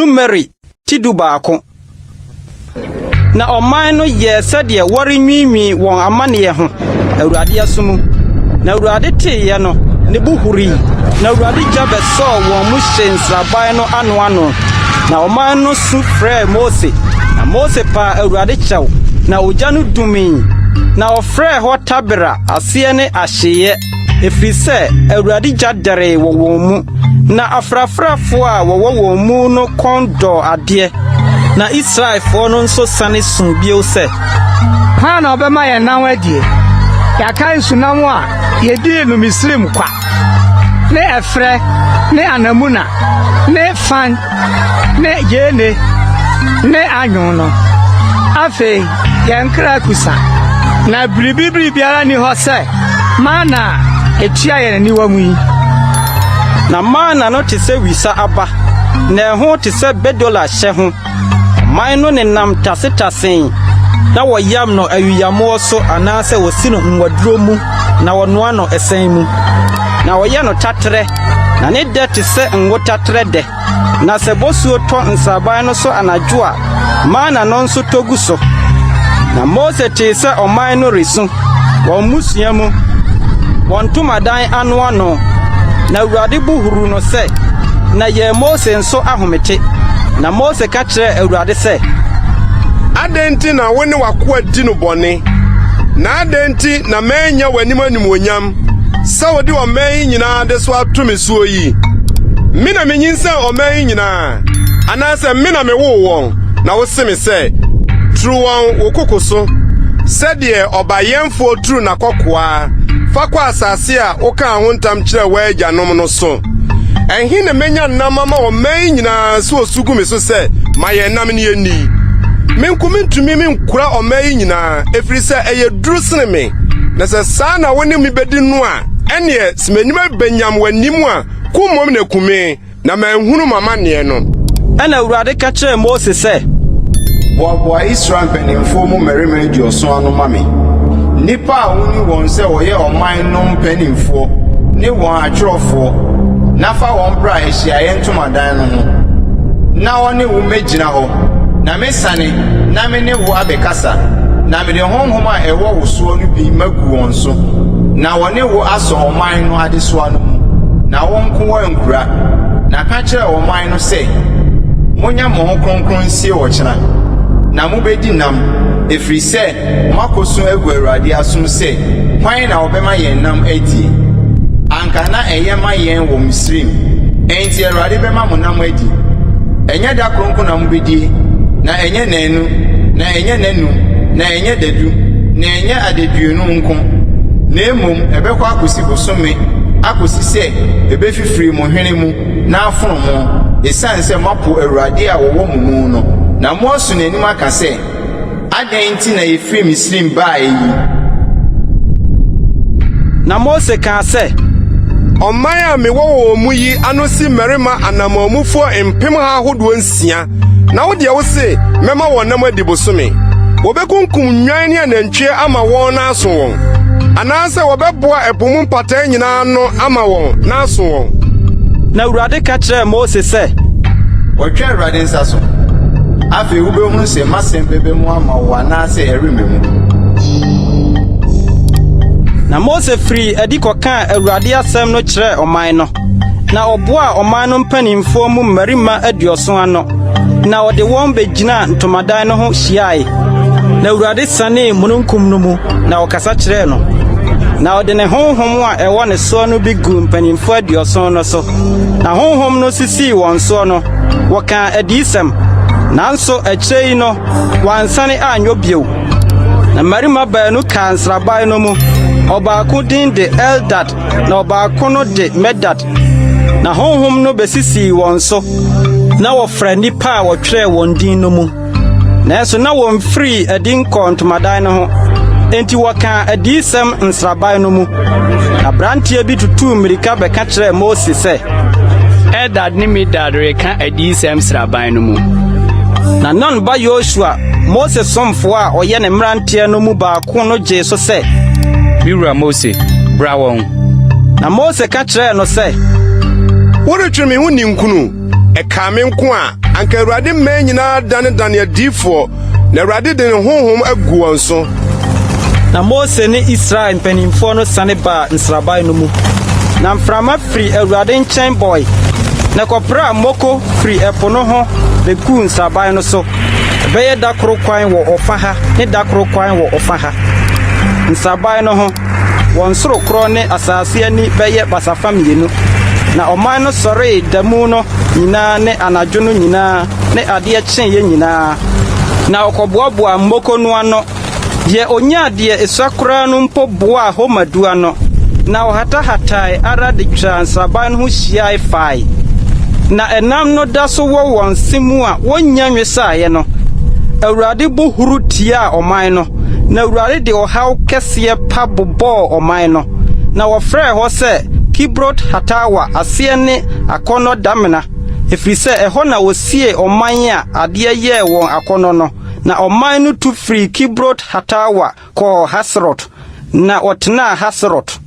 Numeri ti dubaako. Na ɔman no yɛɛ sɛdeɛ wɔrenwiinwii wɔn amanneɛ ho, Awurade aso mu. Na Awurade teeɛ no, ne bo hurii, na Awurade gya bɛsɔɔ wɔn mu hyee nsraban no ano ano. Na ɔman no su frɛɛ Mose, na Mose paa Awurade kyɛw, na ogya no dumii. Na ɔfrɛɛ hɔ Tabera, aseɛ ne Ahyeeɛ, ɛfiri sɛ Awurade gya dɛree wɔ wɔn mu. Na afrafrafoɔ a wɔwɔ wɔn mu no kɔn dɔɔ adeɛ. Na Israelfoɔ no nso sane suu bio sɛ. Hwan na ɔbɛma yɛn nam adie? Yɛaka nsunam a yɛdii no Misraim kwa, ne ɛferɛ, ne anamuna, ne fan, ne gyeene, ne anwo no. Afei yɛn kra kusa, na biribi biribiara nni hɔ sɛ mana a etua yɛn aniwa mu yi. Na mana no te sɛ wisa aba, na ɛho te sɛ bedola hyɛ ho. Ɔman no nenam tasetasee, na wɔyam no awiyammoɔ so anaasɛ wɔsi no nwaduro mu na wɔnoa no ɛsɛn mu. Na wɔyɛ no taterɛ, na ne dɛ te sɛ ngo taterɛ dɛ. Na sɛ bosuo tɔ nsraban no so anadwo a, mana no nso tɔ gu so. Na Mose tee sɛ ɔman no resu, wɔn mmusua mu, wɔn ntomadan ano ano. Na Awurade bo huruu no sɛ, na ɛyɛɛ Mose nso ahomete. Na Mose ka kyerɛɛ Awurade sɛ. Adɛn nti na wo ne w'akoa di no bɔne? Na adɛn nti na mannya w'anim animuonyam sɛ wode ɔman yi nyinaa adesoa ato me soɔ yi? Me na minyinsɛn ɔman yi nyinaa, anaasɛ me na mewoo wɔn, na wose me sɛ, 'Turu wɔn wo koko so sɛdeɛ ɔbayɛnfoɔ turu n'akɔkoaa fa kɔ asase a wokaa ho ntam kyerɛɛ w'agyanom no so. Ɛhe na menya nam ama ɔman yi nyinaa sɛ wɔsu gu me so sɛ, 'Ma yɛn nam na yenni'? Me nko mintumi minkura ɔman yi nyinaa, ɛfiri sɛ ɛyɛ duru sene me. Na sɛ saa na wo ne me bedi no a, ɛnneɛ sɛ m'anim aba nyam w'anim a, kum mmom na ku me, na manhunu m'amanneɛ no. Ɛnna Awurade ka kyerɛɛ Mose sɛ. Boaboa Israel mpanimfoɔ mu mmarima aduɔson ano ma me, nnipa a woni wɔn sɛ wɔyɛ ɔman no mpanimfoɔ ne wɔn atwerɛfoɔ, na fa wɔn bra ahyiaeɛ ntomadan no ho, na wɔne wo mmɛgyina hɔ. Na mɛsiane na me ne wo abɛkasa, na mede honhom a ɛwɔ wo soɔ no bi magu wɔn so, na wɔne wo asɔ ɔman no adesoa no mu, na wo nko woankura. Na ka kyerɛ ɔman no sɛ, Monyɛ mo ho kronkron nsie ɔkyena, na mobɛdi nam, ɛfiri sɛ moakɔsu agu Awurade asom sɛ, 'Hwan na ɔbɛma yɛn nam adie? Anka na ɛyɛ ma yɛn wɔ Misraim. Enti Awurade bɛma mo nam adi. Ɛnyɛ da kronkron na mobɛdie, na ɛnyɛ nnanu, na ɛnyɛ nnanum, na ɛnyɛ dadu, na ɛnyɛ adaduonu nko, na mmom ɛbɛkɔ akɔsi bosome, akɔsi sɛ ɛbɛfifiri mo hwene mu na afono mo, ɛsiane sɛ moapo Awurade a ɔwɔ mo mu no, na moasu n'anim aka sɛ, 'Adɛn nti na yɛfiri Misraim baeɛ yi?' Na Mose kaa sɛ. Ɔman a mewɔ wɔn mu yi ano si mmarima anammɔnmufoɔ mpemha ahodoɔ nsia, na wo deɛ wose mɛma wɔn nam adi bosome. Wɔbɛkunkum nnwan ne anantwie ama wɔn na aso wɔn, anaasɛ wɔbɛboa ɛpo mu mpataa nyinaa ano ama wɔn na aso wɔn. Na Awurade ka kyerɛɛ Mose sɛ. Wɔatwa Awurade nsa so. Afei wobɛhunu sɛ m'asɛm bɛba mu ama wo anaasɛ ɛremma mu. Na Mose firii adi kɔkaa Awurade asɛm no kyerɛɛ ɔman no. Na ɔboaa ɔman no mpanimfoɔ mu mmarima aduɔson ano, na ɔde wɔn begyinaa ntomadan no ho hyiae. Na Awurade sianee mununkum no mu, na ɔkasa kyerɛɛ no. Na ɔde ne honhom a ɛwɔ ne soɔ no bi guu mpanimfoɔ aduɔson no so. Na honhom no sisii wɔn soɔ no, wɔkaa adiyisɛm. Nanso akyire yi no, wɔansane anyɔ bio. Na mmarima baanu kaa nsraban no mu. Ɔbaako din de Eldad na ɔbaako no de Medad. Na honhom no besisii wɔn so, na wɔfra nnipa a wɔtwerɛɛ wɔn din no mu. Nanso na wɔmfirii adi nkɔɔ ntomadan no ho, enti wɔkaa adiyisɛm nsraban no mu. Na aberanteɛ bi tutuu mmirika bɛka kyerɛɛ Mose sɛ, Eldad ne Medad reka adiyisɛm sraban no mu. Na Nun ba Yosua, Mose somfo a ɔyɛ ne mmeranteɛ no mu baako no gyee so sɛ, Me wura Mose, bra wɔn. Na Mose ka kyerɛɛ no sɛ, Woretwe me ho ninkunu? Ɛkaa me nko a, Anka Awurade mmaa nyinaa danedane adiyifoɔ, na Awurade de ne honhom agu wɔn so. Na Mose ne Israel mpanimfoɔ no sane baa nsraban no mu. Na mframa firi Awurade nkyɛn bɔe, na ɛkɔpraa mmoko firi ɛpo no ho beguu nsraban no so, ɛbɛyɛ da koro kwan wɔ ɔfa ha ne da koro kwan wɔ ɔfa ha. Nsraban no ho, wɔn sorokorɔ ne asase ani bɛyɛ basafa mmienu. Na ɔman no sɔree da mu no nyinaa ne anadwo no nyinaa ne adeɛ kyeeɛ nyinaa, na wɔkɔboaboaa mmoko no ano. Deɛ ɔnyaa deɛ ɛsua koraa no mpo boaa homer du ano, na ɔhatahatae ara de twaa nsraban no ho hyiae fae. Na ɛnam no da so wɔ wɔn se mu a wɔnnya nwesaeɛ no, Awurade bo huru tiaa ɔman no, na Awurade de ɔhaw kɛseɛ pa bobɔɔ ɔman no. Na wɔfrɛɛ hɔ sɛ Kibrot-Hataawa, aseɛ ne Akɔnnɔ Damena, ɛfiri sɛ ɛhɔ na wɔsiee ɔman a adeɛ yɛɛ wɔn akɔnnɔ no. Na ɔman no tu firii Kibrot-Hataawa kɔɔ Haserot, na wɔtenaa Haserot.